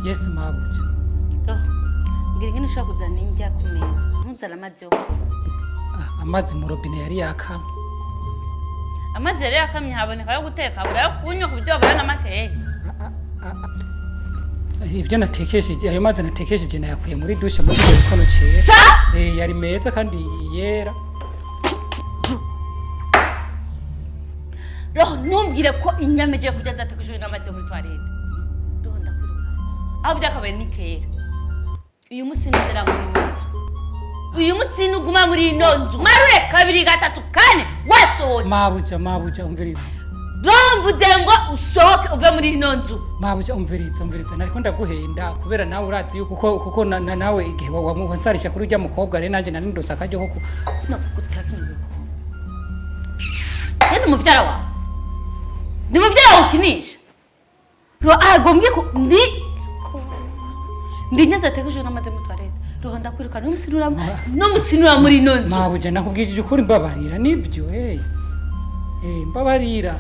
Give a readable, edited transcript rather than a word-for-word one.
Yes mabuja. Roho, mbwira ingene ushobora kuzana indya ku meza ntuzane amazi yo kunywa. Ah, amazi mu robine yari yakamye. Amazi yari yakamye haboneka ayo guteka, habura ayo kunywa ku buryo wabura na makeya. Ivyo natekesheje, ayo mazi natekesheje nayakuye muri dushe muri icyo gikono cera. Sa! Eh, yari meza kandi yera. Roho, ntumbwire ko inyama igiye kurya zatekeshejwe n'amazi yo muri toilette. Roho, ndakwirukana. Aho byakabaye ni kera. Uyu munsi nindera muri ino nzu. Uyu munsi nuguma muri ino nzu. Mwarure kabiri gatatu kane wasohotse. Mabuja, mabuja, umviriza. Roho, mvuze ngo usohoke uve muri ino nzu. Mabuja, umviriza, umviriza. Nariko ndaguhenda kubera nawe urazi yuko kuko nawe igihe wansarisha kuri urya mukobwa rero nanje nari ndose akaryo ko No kugutera kino gikombe. Je ndi muvyara wawe. Ndi muvyara wawe ukinisha. Roho, agombye ko ndi nyaza atekeshejwe n'amazi yo muri toilette. Roho, ndakwirukana n'umusinura muri ino nzu. Mabuja, nakubwishije ukuri, mbabarira nibyo. Eh eh, mbabarira.